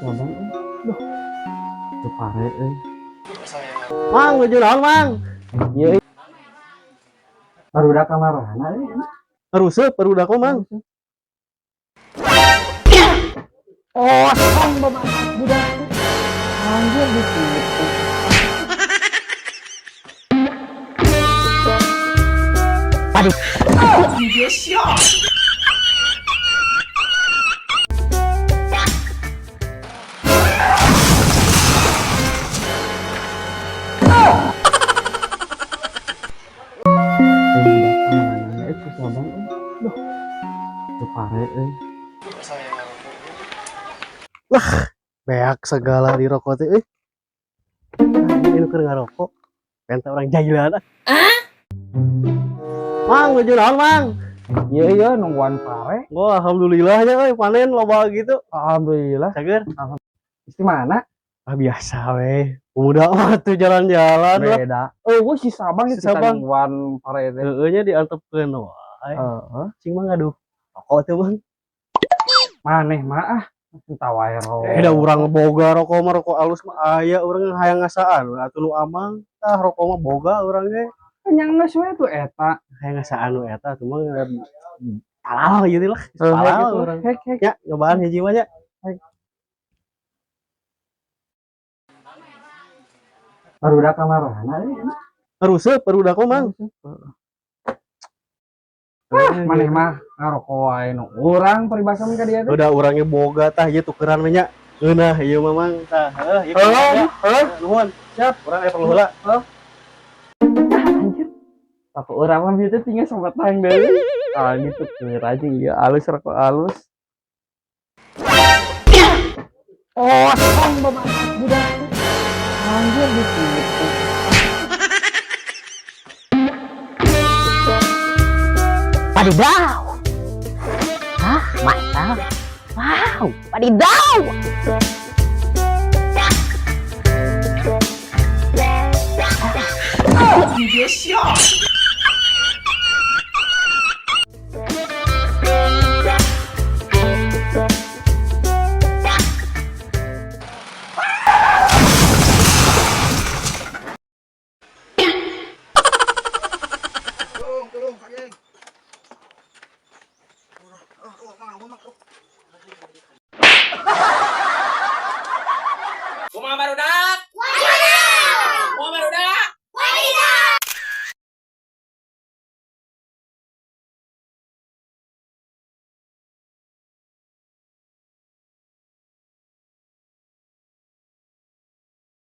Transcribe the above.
Abang. Duh. Teu pare euy. Mang, nuju naon, Mang? Ieu barudak kamarana euy. Haruseup barudak mah, Mang. Osong bapak budak. Anjir ditipu. Aduh. Budak kamarana euy si Abang. Duh. Teu pare euy. Lah, beak segala di rokok teh euy. Ini keur ngarokok. Penta orang jahilan ah. Mang, nuju naon, Mang? Ieu ieu nungguan pare. Wah, alhamdulillah nya euy panen loba gitu. Alhamdulillah. Cager. Isti mana? Ah, biasa we. Pemuda mah tuh jalan-jalan lah. Beda. Oh, si Sabang Si itu Sabang. nungguan pare teh. Heeh nya diantepkeun wae. Heeh. Cing mah ngaduh. Rokok teh, Bang. Maneh mah ah. Entah wae ro. Eh, da urang boga rokok mah, rokok alus mah aya, urang hayang ngasaan atuh nu amang. Tah, rokok mah boga urang ge. Yang geus we tuh eta. Hayang ngasaan nu eta tuh mah halal gitu lah. Halal gitu. urang. Hek hek. Ya, nyobaan hiji mah nya. Barudak kamarana euy. Haruseup barudak mah, Mang. Maneh mah ngarokok wae nu urang peribahasa mah ka dieu teh. Udah urangnya boga tah ieu tukeran we nya. Ngeunah ieu mah, Mang, tah. Heuh, ieu Heuh, heuh. Nuhun. Siap, urang aya perlu heula. Anjir. Tapi urang mah bieu teh tinggal sama tang deui. Ah gitu keur anjing ieu alus rokok alus. Osong bapak budak. Anjir ditipu. Wadidaw. Hah, mantap. Wow, wadidaw. 你别笑。